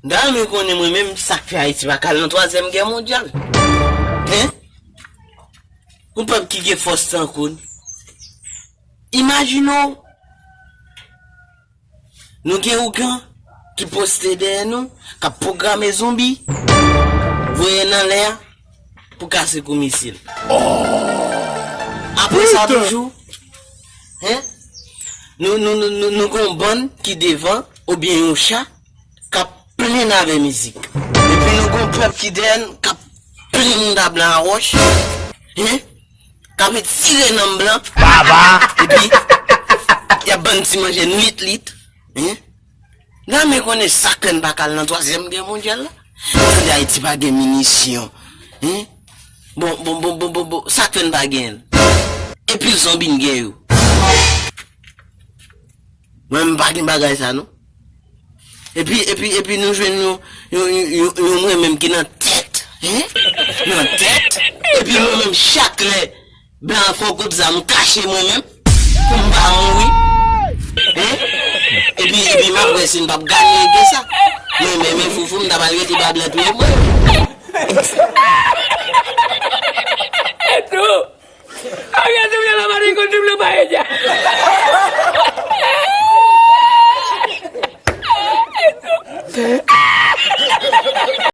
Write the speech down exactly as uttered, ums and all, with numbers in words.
M ta renmen konnen mwen menm sa k fè Ayiti pa ka al nan twazyèm gè mondyal. Hen? Yon pèp ki gen fòs tankou n. Imajine w, nou gen ougan ki poste dèyè nou, k ap pwograme zonbi, voye nan lè a pou kase kou misil. Apre sa toujou, hen? Nou, nou, nou, nou, nou gen yon bann ki devan, oubyen yon cha, k ap plenn avè mizik. Epi nou gen yon pèp ki dèyè n, k ap plenn mouda blan a wòch. Hen? K ap retire nanm blan. Baba! Epi, y ap ban n ti manje n lit lit. Hen? Nan men konnen sa k fè n pa ka al nan twazyèm gè mondyal la. Tande Ayiti pa gen minisyon. Hen? Bon, bon, bon, bon, bon, bon. Sa k fè n pa gen l? Epi zonbi n gen yo. Mwen m pa gen bagay sa non. Epi, epi, epi nou jwenn yon, yon, yon, yon, yon mwen menm ki nan tèt. Hen? Nan tèt. Epi mwen menm chak lè blan an fè yon kout zam, m kache mwen menm. Pou m pa mouri. Hen? Epi, epi m ap wè si n p ap gade gen sa. Mwen menm, men foufou, m ta pral rete ba blan touye mwen.